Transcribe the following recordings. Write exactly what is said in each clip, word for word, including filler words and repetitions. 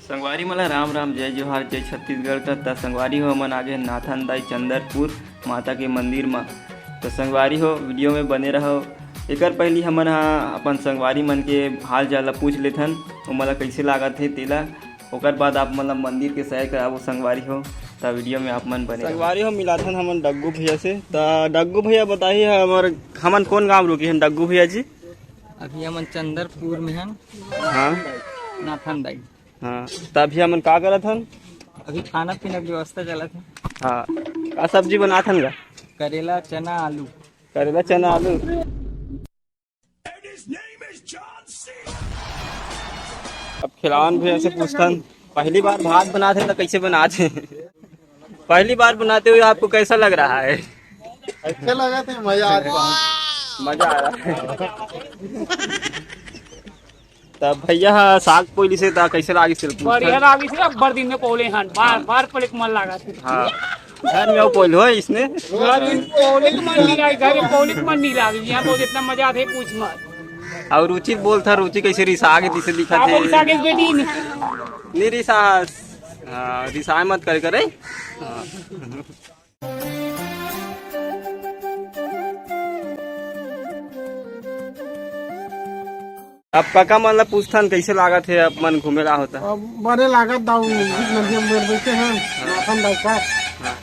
संगवारी मन ला राम राम, जय जोहार, जय छत्तीसगढ़ का। त संगवारी हो, हमन आगे नाथन दाई चंदरपुर माता के मंदिर म। त संगवारी हो, वीडियो में बने रहो। एकर पहली हमन ह अपन संगवारी मन के हाल चाल ला पूछ लेथन, ओमन ला कइसे लागत हे तेला। ओकर बाद आप मन ला मंदिर के सैर कराबो संगवारी हो। त वीडियो में आप मन बने रहो। संगवारी हो, मिलाथन हमन डग्गू भैया से। त डग्गू भैया बताही हमर, हमन कौन गांव रुके हन डग्गू भैया जी? अभी हमन चंदरपुर में हन। हाँ। नाथन दाई। हाँ, त अभी हमन का करत हन? अभी खाना पीना के व्यवस्था चलत हे। हाँ, का सब्जी बनात हन गा? करेला, चना, आलू। करेला, चना, आलू। अब खिलावन भैया से पूछथन, पहली बार भात बनात हे त कैसे बनात हे? पहली बार बनाते हुए आपको कैसा लग रहा है? अच्छा लगा थे, मजा आ रहा है। मजा आ रहा है। त भैया ह साग पोइली से त कैसे लागिस तेल पूछथन? बढ़िया लागिस रे, अब्बड़ दिन में पोले हन, बार बार पोले के मन लागत हे। हाँ, घर में वो पोइल हो इसने। घर में पोले के मन नहीं लागे, घर में पोले के मन नहीं लागे, यहाँ बहुत इतना मजा आथे पूछ मत। और रुचि बोलथा, रुचि कैसे रिसा के दिसे दिखत आप हे? रिसा के बेटी ने। नहीं रिसा, हाँ, रिसा मत करे करे। हाँ। अब काका मन ला पूछथन, कैसे लागत हे आप मन घूमे ला होता? अब बने लागत दाऊ, नदिया में बैठे हैं, नाथन दाई का। हाँ।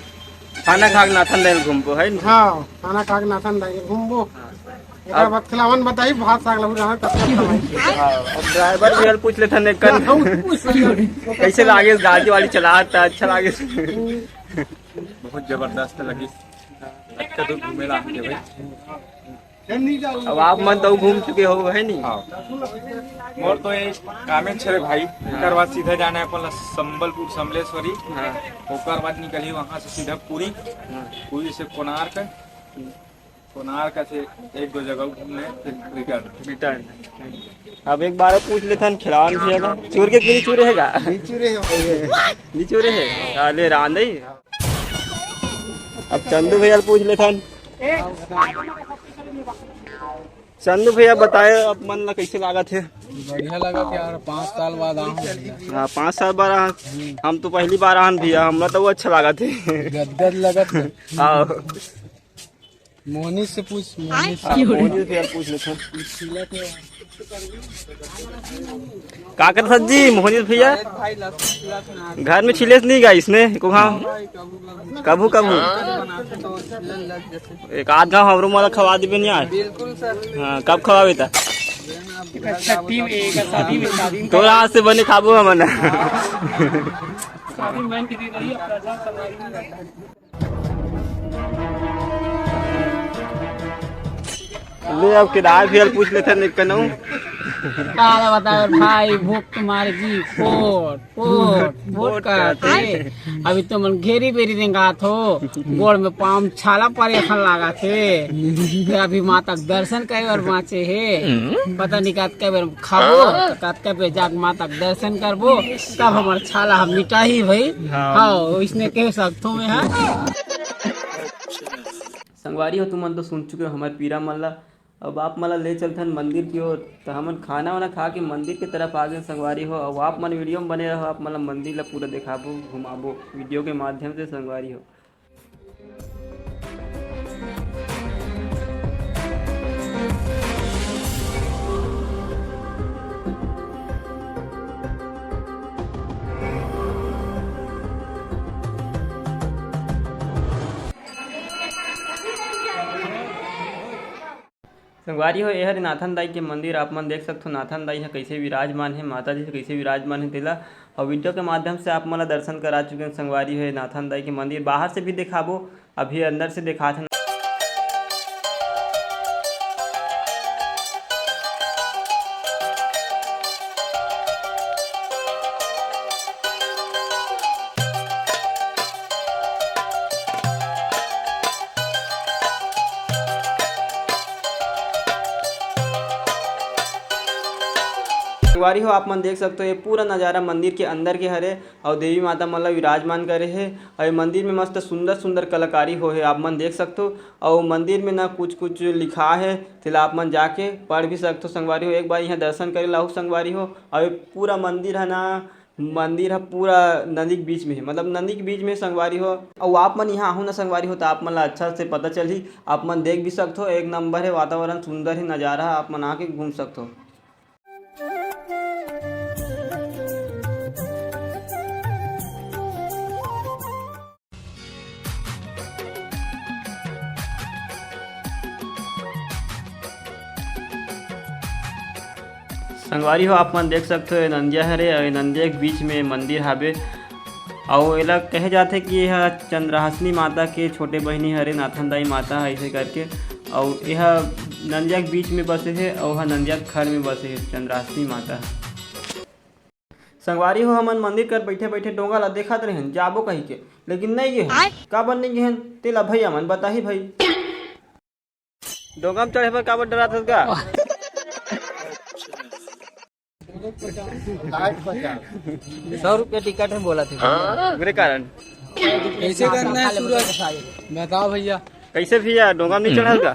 खाना खा के नाथन दाई घूमबो, है ना? हाँ, खाना खा के नाथन दाई घूमबो। हाँ। एकर अब बाद खिलावन बताई, भात साग लहू रहा, कब तक खवाई? हाँ, अब ड्राइवर भी हल पूछ लेथन एक कन। हाँ, पूछ लेथन। कैसे लागे गाड़ी वाड़ी चलात, अच्छा लागे? बहुत जबरदस्त लगिस। अतका दूर घूमे ला आके भाई। अब आप मन तो घूम चुके हो, है नी? हाँ। मोर तो ये कामेच हरे भाई, हाँ। ओकर बाद सीधा जाना है अपन ला संबलपुर, समलेश्वरी। हाँ। ओकर बाद निकली वहाँ से सीधा पुरी। हाँ। पुरी से कोणार्क। कोणार्क से एक दो जगह घूमने, फिर रिटर्न। रिटर्न। अब एक बार पूछ लेथन, खिलावन भी है ना? चूर के गिरी चूरे है का? गिरी चूरे है भाई। गिरी चूरे है? अले रांधे ही। अब चंदू भैया ल पूछ लेथन। चंदू भैया बताए, आप मन ला कैसे लागत हे? बढ़िया लागत हे यार, पाँच साल बाद आए हैं। हाँ, पाँच साल बाद आए। हम तो पहली बार आए हैं भैया, हमरा तो वो अच्छा लागत हे। गदगद लगत हे। हाँ। मोहनी से पूछ, मोहनी से। हाँ, मोहनी से यार पूछ लेथन। का करथस जी मोहनीश भैया? घर में छिलेस नहीं गा इसने को घाव? कभू कभू। एक आध घाव हमरो मोला खवा देबे नहीं आज। हाँ, कब खवाबे ता? तोरा हाथ से बने खाबो हमन। ले, अब केदार भैया ल पूछ लेथन एक कनऊ। काला बताओ भाई, भूख तुम्हारे जी, फोट, फोट, फोट करत हे। अभी तो मन घेरी बेरी रेंगात हो, गोड़ में पाँव छाला परे असन लागत हे। फिर अभी माता के दर्शन करे बर बाँचे हे, पता नहीं कतका बेर खाबो, त कतका बेर जाके माता के दर्शन करबो, तब हमर छाला ह मिटाही भाई। हाँ। हाँ, इसने कह सकथो मैं, हाँ। संगवारी हो, तुमन तो सुन चुके हो हमर पीरा मन ला। अब आप मन ला ले चलथन मंदिर की ओर। त हमन खाना वाना खा के मंदिर के तरफ आ गए संगवारी हो। अब आप मन वीडियो में बने रहो, आप मन ला मंदिर ला पूरा दिखाबो, घुमाबो वीडियो के माध्यम से संगवारी हो। संगवारी हो, एहर नाथन दाई के मंदिर आप मन देख सकथो। नाथन दाई ह कइसे विराजमान हे, माता जी ह कइसे विराजमान हे तेला। अउ वीडियो के माध्यम से आप मन ला दर्शन करा चुके हन संगवारी हो, नाथन दाई के मंदिर बाहर से भी देखाबो, अभी अंदर से देखाथन। संगवारी हो, आप मन देख सकथो, ये पूरा नजारा मंदिर के अंदर के हरे अउ देवी माता मन ला विराजमान करे हे। अउ ये मंदिर में मस्त सुंदर सुंदर कलाकारी होए हे, आप मन देख सकथो। अउ मंदिर में ना कुछ कुछ लिखा हे, तेला आप मन जाके पढ़ भी सकथो संगवारी हो। एक बार यहाँ दर्शन करे ला आहू संगवारी हो। अउ ये पूरा मंदिर है ना, मंदिर ह पूरा नदी के बीच में हे, मतलब नदी के बीच में संगवारी हो। अउ आप मन यहाँ आहू ना संगवारी हो, तो आप मन ला अच्छा से पता चलही। आप मन देख भी सकथो, एक नंबर हे वातावरण, सुंदर हे नजारा, आप मन आके घूम सकथो। संगवारी हो, आप मन देख सकथो, ये नंदिया हरे, अउ ये नंदिया के बीच में मंदिर हावे, अउ एला कहे जाथे कि यह चंद्रहासिनी माता के छोटे बहिनी हरे, नाथन दाई माता ह, ऐसे करके। अउ यह नंदिया के बीच में बसे हे, अउ ह नंदिया के खर में बसे हे, चंद्रहासिनी माता ह। संगवारी हो, हमन मंदिर कर बैठे बैठे डोंगा ला देखत रहेन, जाबो कहिके, लेकिन नइ गे हन। आय। काबर नइ गे हन, तेला भैया मन बताही भाई। डोंगा में चढ़े बर काबर डरात हस गा? सौ रुपया टिकट है बोला थे। ओकरे कारण। कैसे करना है सूरज? बताओ भैया। कैसे भैया, डोंगा में नहीं चढ़ा का?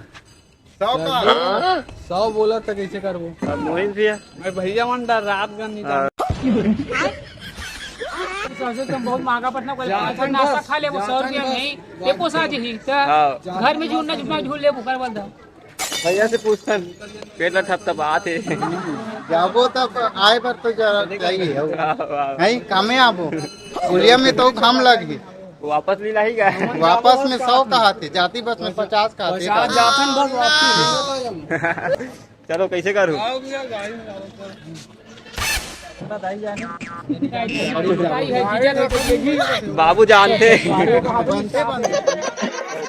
सौ का? सौ बोला तो कैसे करबो? अब मोहित भैया। मैं भैया मन डर रात गन नहीं हाँ। तो। ससुर तुम बहुत महंगा पटना को जाथन नाश्ता बस, खा लेबो, सौ रुपया जाथन नहीं, बस। एको साथ ही। तो हाँ। घर में झूलना, झूलना, झूल लेबो, कर बोल दो। भैया से पूछथन, पेट ला थपथपात हे। जाबो तब आए बर तो जरा चाहिए हो। वाह, वाह। नहीं, कमे आबो। पुलिया में तो घाम लग गई। वापस ली लाही का? वापस में सौ कहा थे, जाती बस में पचास कहा थे। पचास जाथन बस वापसी। चलो, कैसे करूँ? बाबू जानते। बनते, बनते।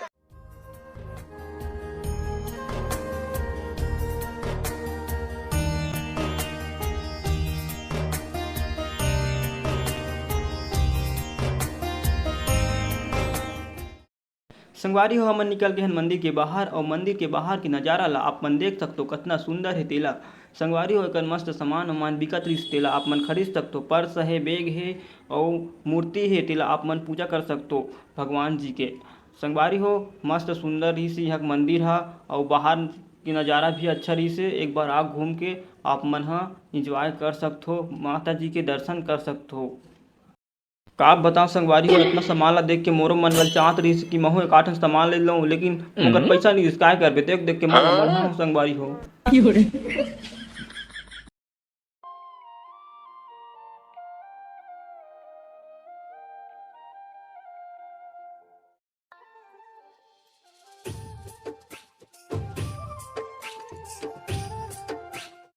संगवारी हो, हमन निकल गे हन मंदिर के बाहर, अउ मंदिर के बाहर के नजारा ला आप मन देख सकथो, कतना सुंदर हे तेला। संगवारी हो, एकर मस्त सामान उमान बिकत रहिस, तेला आप मन खरीद सकथो। पर्स हे, बैग हे, अउ मूर्ति हे, तेला आप मन पूजा कर सकथो भगवान जी के। संगवारी हो, मस्त सुंदर रहिस इहाँ के मंदिर ह, अउ बाहर के नजारा भी अच्छा रहिस हे। एक बार आ घूम के आप मन ह enjoy कर सकथो, माता जी के दर्शन कर सकथो। का बताओ संगवारी हो, इतना सामान ला देख के मोरो मन ललचात रहिस कि महू एक आठ ठन सामान ले लऊं, लेकिन ओकर पैसा नहीं रहिस, काय करबे, देख देख के मन ला मरहूं संगवारी हो।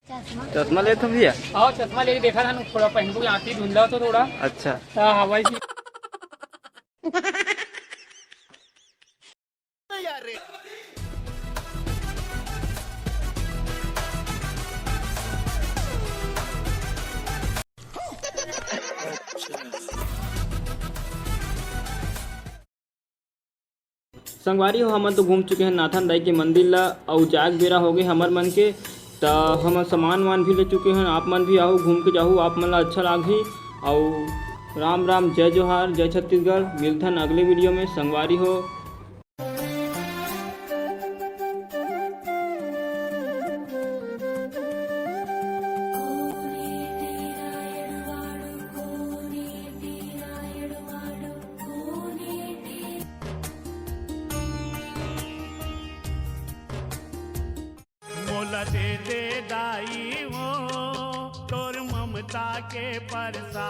चश्मा। चश्मा ले तो भैया। आओ, चश्मा लेके देखा था ना, थोड़ा पहन को आती धुंधला तो थोड़ा। अच्छा। हाँ, हवाई सी। संगवारी हो, हमन तो घूम चुके हैं नाथन दाई के मंदिर ला, अउ जाए के बेरा हो गए हमर मन के, त हमन सामान वान भी ले चुके हैं। आप मन भी आहू, घूम के जाहू, आप मन ला अच्छा लागही। अउ राम राम, जय जोहार, जय छत्तीसगढ़। मिलथन अगले वीडियो में संगवारी हो। मोला दे दे दाई वो तोर ममता के परसा।